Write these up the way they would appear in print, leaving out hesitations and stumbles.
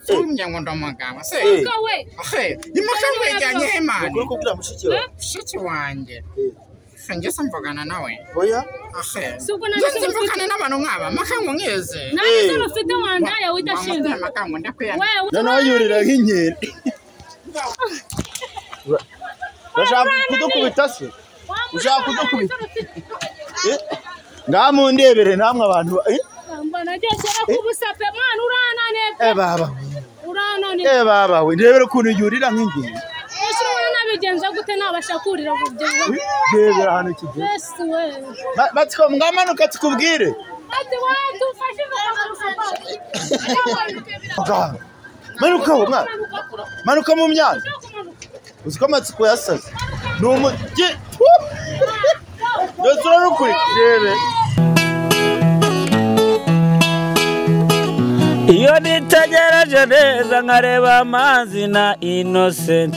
Sumbye ngo ndamugabo se. We. Imakango ijyanye he mani? Ukuri kubwira mushiki wawe. Mushiki wanjye. Njye mvugana nawe. Oya. Njye mvugana n'abantu nk'aba makango nkeze. Nani se ufite wandaya udashinzwe. Makango ndakwiyana. Noneho yurira nk'inkende. Urashaka kudukubita se? Ushaka kudukubita? Ngamundebere namwe abantu. Mbona ngiye shyira kubusa pe mwana uranane pe. Baba. Uranane. Baba we ndebere ukuntu yurira nk'inkende. Ese ubona nabigenza gute nabasha kurira kugeza. Ndebera hano kigeze. Yesu we. Batiko mwamanuka tukubwire. Ati wadufashe mukamanuka. Manuka ho mwana. Manuka mu myanya. Uziko amatsiko yasaze. Ni umugi. Ndetse urarukuri. Ndebe. Iyo nitegereje neza nkareba amazi na Innocent.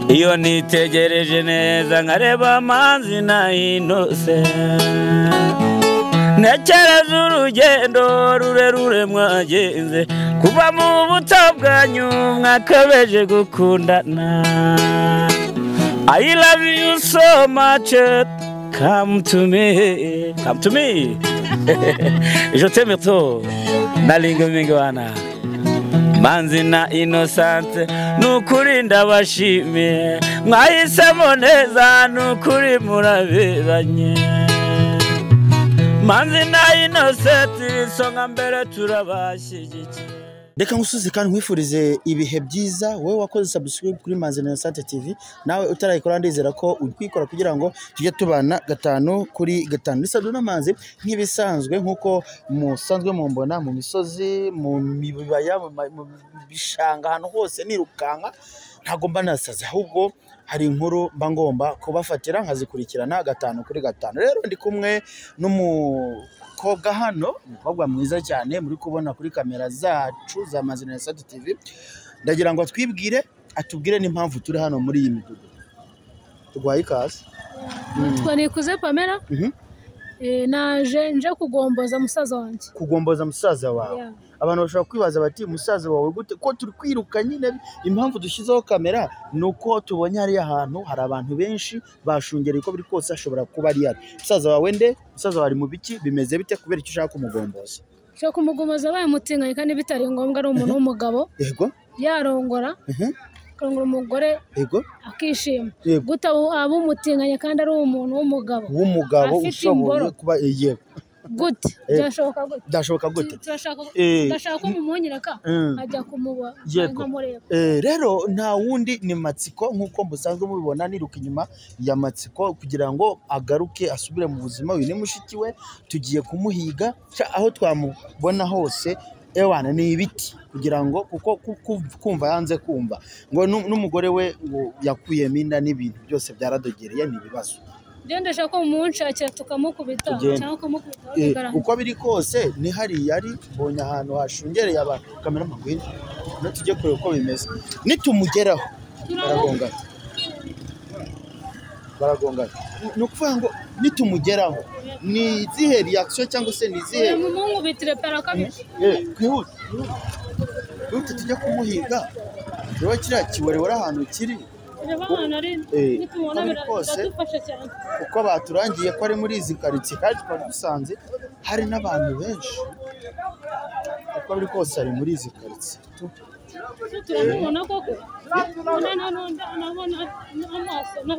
Iyo nitegereje neza nkareba amazi na Innocent. Ntekereza urugendo rurerure mwagenze kuva mu buto bwanyu mwakabeje gukundana. I love you so much, come to me, come to me. Je t'aime trop, nalinga mingwana. Manzi na Innocent, nukuri ndabashimiye, mwahisemo neza nukuri muraberanye. Manzi na Innocent, isonga mbere turabashyigikiye. Reka ngusuze kandi nkwifurize ibihe byiza wowe wakoze subscribe kuri Manzi na Innocent TV, nawe utarayikora ndizera ko ukwikora kugira ngo tujye tubana 5 kuri 5. Nisabwe na Manzi nk'ibisanzwe nkuko musanzwe mumbona mu misozi, mu mibaya, mu bishanga, ahantu hose nirukanka ntago mba nasaze, ahubwo hari inkuru mba ngomba kubafatira nkazikurikirana 5 kuri 5. Rero ndi kumwe n'umukobwa hano, umukobwa mwiza cyane muri kubona kuri kamera zacu za Manzi na Innocent TV. Ndagira ngo atwibwire, atubwire n'impamvu turi hano muri iyi midugudu. Tugwaye ikaze. Nitwa Nikuze Pamela. Naje nje kugomboza musaza wanjye. Kugomboza musaza wawe. Abantu bashobora kwibaza bati musaza wawe gute ko turi kwiruka nyine? Impamvu dushyizeho kamera nuko tubonye hari ahantu hari abantu benshi bashungereye uko biri kose ashobora kuba ari yari. Musaza wawe nde? Musaza wawe ari mu biki? Bimeze bite? Kubera icyo ushaka kumugomboza? Ushaka kumugomboza abaye umutinganyi kandi bitari ngombwa, ari umuntu w'umugabo. Yego. Yarongora. Akarongora umugore. Yego. Akishima. Gute aba umutinganyi kandi ari umuntu w'umugabo? W'umugabo ushoboye kuba yego. Gute byashoboka gute? Byashoboka gute? Turashaka ko mumunyereka ajya kumuba nkamureba. Rero nta wundi ni Matsiko nkuko musanzwe mubibona, niruka inyuma ya Matsiko kugira ngo agaruke asubire mu buzima. Uyu ni mushiki we, tugiye kumuhiga aho twamubona hose. Ewana ni ibiti kugira ngo kuko kumva yanze kumva ngo n'umugore we ngo yakuyemo inda n'ibintu byose byaradogereye ni ibibazo. Ndashaka ko mumunshakira tukamukubita cyangwa kumukubita. Uko biri kose ni hariya ari mbonye ahantu hashungereye abantu. Kamera magwini no tujye kureba uko bimeze. Nitumugeraho baragongana. Baragongana. Ni ukuvuga ngo nitumugeraho ni izihe reaction cyangwa se ni izihe? Mumukubitire parakabije. Kwihute. Kwihute tujye kumuhiga. Reba kiriya kiwerewere ahantu kiri. Uko baturangiye ko ari muri izi karitsiye kandi twari dusanze hari n'abantu benshi. Uko biri kose ari muri izi karitsiye. Turamubona koko.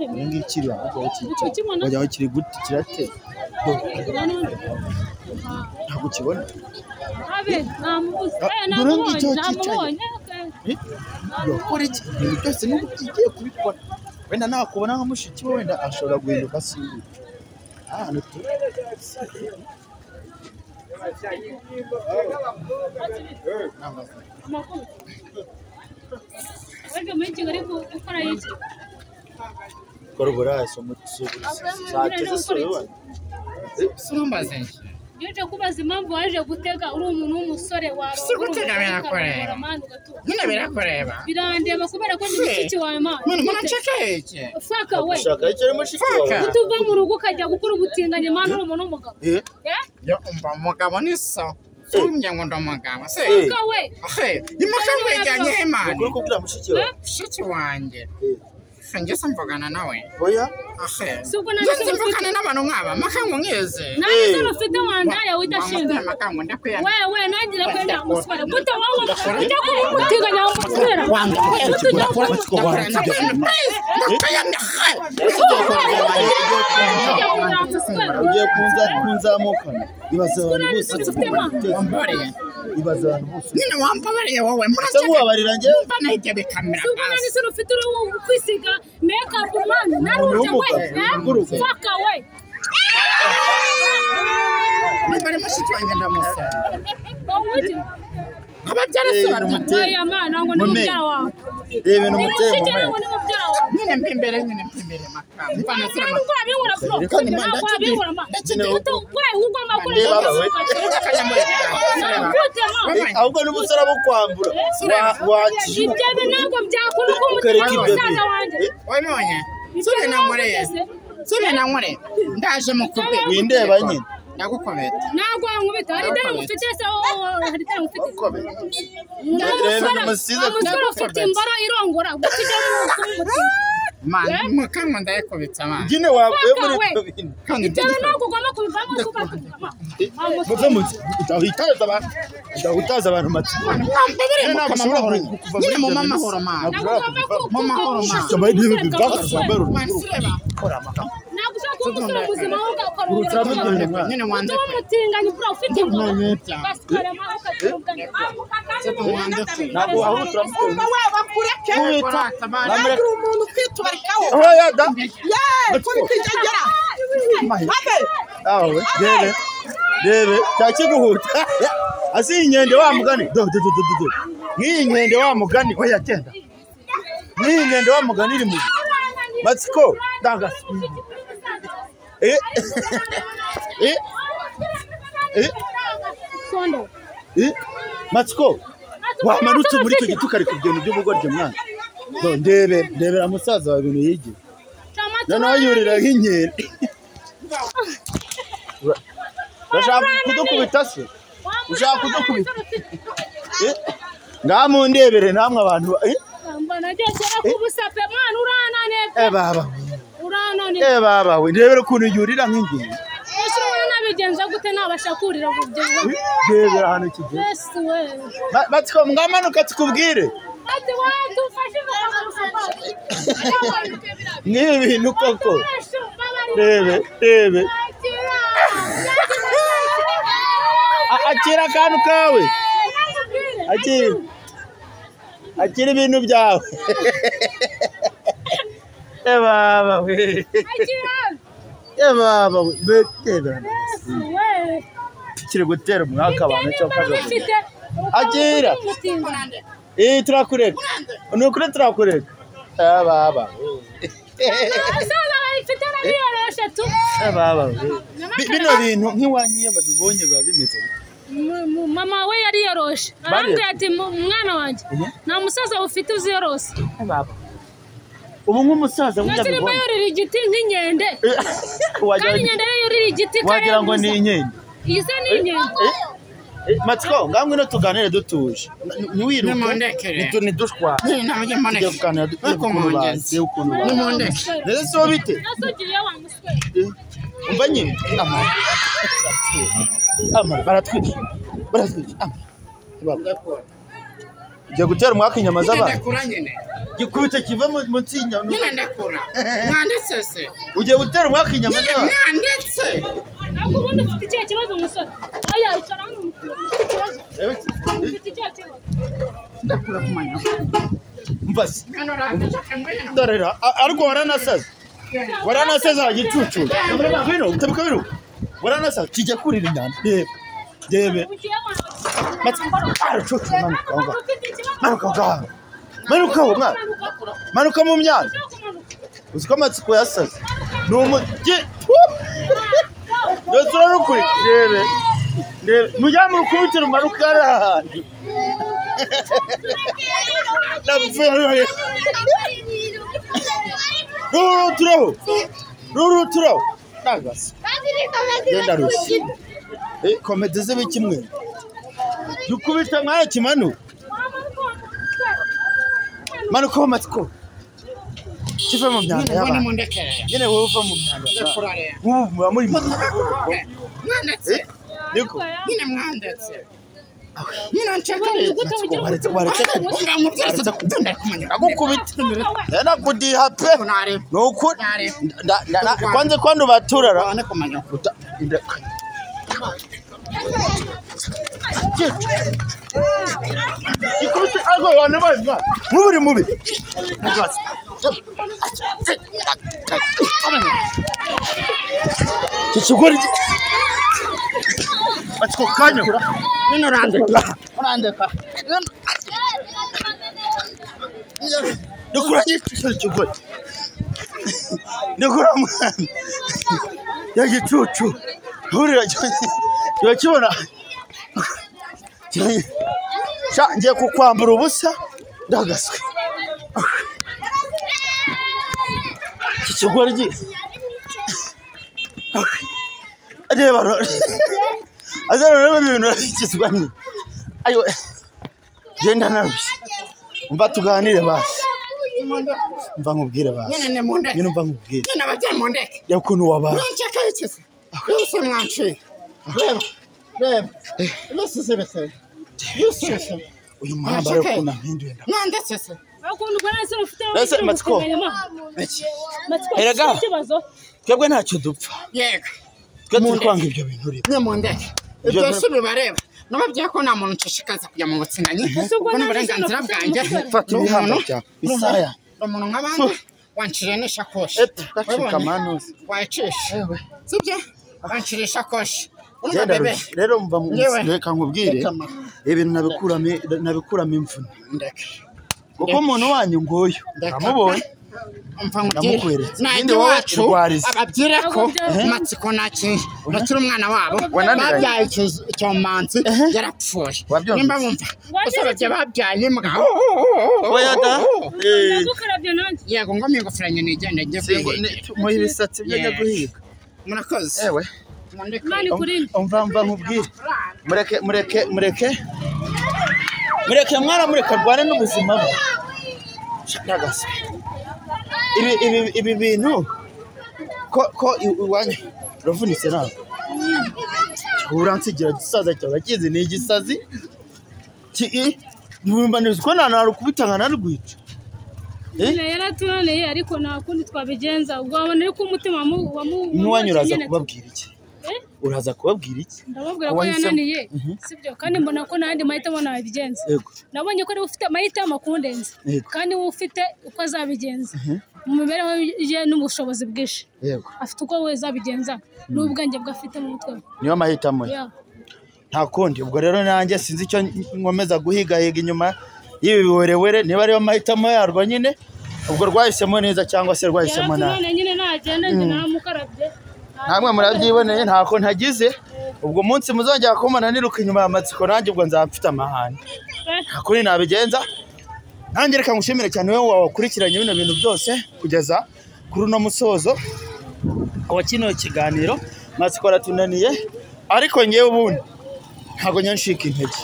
Ngiki kiri aho kicaye. Wajya aho kiri gute kirate. Ntabwo ukibona. Abe namubuze. Namubonye. Yakora iki? Ibintu byose n'ubu ugiye kubikora. Wenda nakubona nka mushiki we wenda ashobora guhinduka simbi. Ahantu tu. Wenda muri Kigali gukora iki? Gukora uburaya Surumbaze. Nje kubaza impamvu waje gutega uri umuntu w'umusore warongora. Nyine birakureba. Birandeba kubera ko ndi mushiki wawe mana. Mwana muraceka iki? Faka we. Ushaka iki ari mushiki wawe? Utuva mu rugo ukajya gukora ubutinganyi mana uri umuntu w'umugabo. Yo umva umugabo ni so. Sumbye ngo ndamugaba se. We. Imakango ijyanye imana. Ukuri kubwira mushiki wawe. Mushiki wanjye. Njye se mvugana nawe. Oya. Njye mvugana n'abantu nk'aba makango nkeze. Nani se ufite wandaya udashinzwe. Makango ndakwiyana. Wewe nangira kwenda muswara. Gute wowe ujya kumutiganya muswara. Ugiye kunzamukana. Ibaza abantu bose. Ibaza abantu bose. Nyine wampabariye wowe. Murase wabarira nge. Mba nahite bikamera. Subona ni sura ufite kwisiga make up man. Naruje we. Fuck away. Niba mushiki wanjye ndamusaba. Ababyara se baramuteye. Oya mana ngo ni mubyara wawe. Reba ibintu muteye mu mwana. Nyine mpimbere nyine mpimbere makamba. Mvana sira ahubwo n'umusore abukwambura. Ibyo ntabwo byakunda ko umutima musaza wanjye. Wabibonye? Sure nankoreye. Sure nankoreye. Ndaje mukube. Windeba nyine. Ndagukubita. Ntabwo wankubita. Hari ideni mufite se hari ideni mufite. Umusore ufite imboro irongora gutijya mu Man, mukango ndayikubita man. Nyine wavuye muri ibyo bintu. Ibyo ntabwo ugomba kubivamo tukakuvamo. Muve muzi. Udahitaza abantu. Udahitaza abantu matsi. Nyine mu mamahoro man. Mu mahoro man. Ntabwo ushobora kuba umusore muzima wowe ugakorera. Nyine wanze. Umutinganyi bro ufite imboro. Ntabwo aho turamukunda. Bakureke. Namureka. Umuntu kwitubarikaho. Oya da. Ye, kuri kwijagera. Habe. Awe, debe. Debe, cyakiguhuta. Asi inkende wa mugani. Do do do do do. Nk'iyi nkende wa mugani oya genda. Nk'iyi nkende wa mugani iri mu. Matsiko, ndaga. Eh. Eh. Eh. Sondo. Eh. Matsiko. Wamanutse muri icyo giti ukareka ibintu by'ubugoryi mwana. Ndebe, ndebera musaza wawe ibintu yigiye. Noneho yurira nk'inkende. Urashaka kudukubita se? Ushaka kudukubita? Ngaha mundebere namwe abantu. Eh baba. Eh baba we ndebere ukuntu yurira nk'inkende. Nabigenza gute nabasha kurira kugeza. Ndebera hano kigeze. Yesu we. Matsiko ngamanuka tukubwire. Ati wadufashe Nk'ibi bintu koko. Rebe, rebe. Akira akantu kawe. Akira. Akira ibintu byawe. Eh baba we. Eh baba we. Betera. Kiri gutera umwaka abantu cyo kaje. Akira. Eh turakureka. Ni ukuri turakureka. Eh baba. Eh baba. Bino bintu nk'iwanyu iyo babibonye biba bimeze. Mama we yari yoroshe. Arambwira ati mwana wanjye nta musaza ufite uziyorose. Eh baba. Ubu nk'umusaza w'indabibonye. Yurira igiti nk'inkende. Kandi inkende yurira igiti wagira ngo ni inkende. Iyi se ni inkende. Matsiko, ngangwino tuganire dutuje. Ntiwiruke. Ntidushwane. Tugiye kuganira ukuntu bazi. Ndetse si bite? Umva nyine. Amara baratwica. Baratwica. Ugiye gutera umwaka inyama z'abantu. Gikubite kive munsi y'inyama. Nyine ndakura. Mwanditse se. Ugiye gutera umwaka inyama z'abantu. Mwanditse. Ntabwo ubundi ufite ikihe kibazo musore. Oya icara hano ufite ikibazo. Ufite ikihe kibazo. Ndakura kumanya. Mbasi. Dorera ariko waranasaze. Waranasaze agicucu. Bino utabuka bino. Waranasaze kijya kurira inyama. Rebe. Rebe. Matsiko aracucu manuka. Manuka. Manuka mwana. Manuka mu myanya. Uziko Matsiko yasaze. Ni umugi. Ndetse rebe. Rebe. Mujya mu rukubitiro manuka arahandi. Napfuye. Ruru Ruru turaho. Nagase. Genda rusi. Eh komedi z'ibiki mwe. Dukubita mwana kimanu. Manuka Matsiko. Kive mu myanda y'abantu. Nyine wowe uva mu myanda. Nk'ubu muba muri mu Mwandetse. Niko. Nyine mwandetse. Nyine nshaka Waretse agukubita. Nakudiha pe. Nuko kwanze kwandi baturara. Ikubite ago abantu bazi. Muburi mubi. Kikigori. Matsiko kanyo. Nyine urandeka. Urandeka. Ndikura kikigori. Ndikura mwana. Ya gicucu. Hurira urakibona. Sha ngiye kukwambura ubusa ndagaswe. Kikigori. Reba azana reba ibintu bikizwa ni. Ayo genda narushye. Umva tuganire basi. Umva nkubwire basi. Nyine mundeke. Nyine umva nkubwire. Nyine ababyeyi mundeke. Ya ukuntu wabaye. Nshaka iki se? Yose mwanciye. Reba. Reba. Bese bese. Yose. Uyu muhamba rero ukuntu ampinduye nda. Mwandetse se. Ukuntu ubona se ufite Ese Matsiko. Matsiko. Erega. Twebwe ntacyo dupfa. Yego. Twe turi kwanga ibyo bintu rero. Nyine mundeke. Ibyo si bibareba. Nababwiye ko nta muntu nshishikaza kujya mu butsindanyi. Ubwo Ubwo ni uburenganzira bwanjye. Fata ibihamba byawe. Isaya. Umuntu nk'abandi wanciriye n'ishakoshi. Gacika manuzi. Wayicisha. Sibyo? Wanciriye ishakoshi. Urumva bebe. Rero mva reka nkubwire ibintu nabikuramo imvune. Ndeke. Kuko umuntu wanyu nguyu namubonye. Mva nkubwire. Iwacu ababwire ko Matsiko ntakiri umwana wabo. Babyaye icyomanzi yarapfuye. Nimba bumva gusa ababyeyi babyaye imbwa. Oya da. Ndagukarabye nanjye. Yego ngo ingofero nyine igenda njye kwihiga. Muhe ibisatsi byo njya guhiga. Murakoze. Ewe. Imana ikurinde. Umva nkubwire. Mureke mureke mureke. Mureke mwana mureke arwane n'ubuzima bwe. Ndagase. Ibi bintu ko iwanyu uravunitse nawe. Uransigira gisaza cyawe urakizi ni igisazi. Ki ko nta narukubita nkanarwica. Yaratunaniye ariko nta kundi twabigenza. Ubwo wabona ariko umutima n'uwanyu uraza kubabwira iki? Uraza kubabwira iki? Ndababwira ko yananiye sibyo, kandi mbona ko n'andi mahitamo nabigenza. Nabonye ko ufite amahitamo akundenza kandi wowe ufite uko azabigenza mu mibereho ye n'ubushobozi bwinshi. Afite uko we azabigenza n'ubwenge bwe afite mu mutwe we. Niyo mahitamo ye. Nta kundi. Ubwo rero nanjye sinzi icyo nkomeza guhigahiga inyuma y'ibi biwerewere, niba ariyo mahitamo yarwo nyine ubwo rwahisemo neza cyangwa se rwahisemo nabi. Nyine nagenda njye naramukarabye. Namwe murabyiboneye ntako ntagize. Ubwo munsi muzongera kumbona niruka inyuma ya Matsiko nanjye ubwo nzaba mfite amahane. Nta kundi nabigenza. Nanjye reka ngushimire cyane wowe wakurikiranye bino bintu byose kugeza kuri uno musozo wa kino kiganiro. Matsiko aratunaniye ariko ngewe ubundi ntabwo nyanshika intege.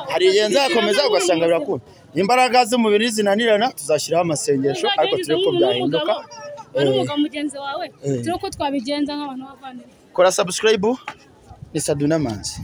Hari igihe nzakomeza ugasanga birakunda. Imbaraga z'umubiri zinanirana tuzashyiraho amasengesho ariko turebe ko byahinduka. N'umugabo mugenzi wawe turebe ko twabigenza nk'abantu b'abavandimwe. Kora subscribe ni Saduna Manzi.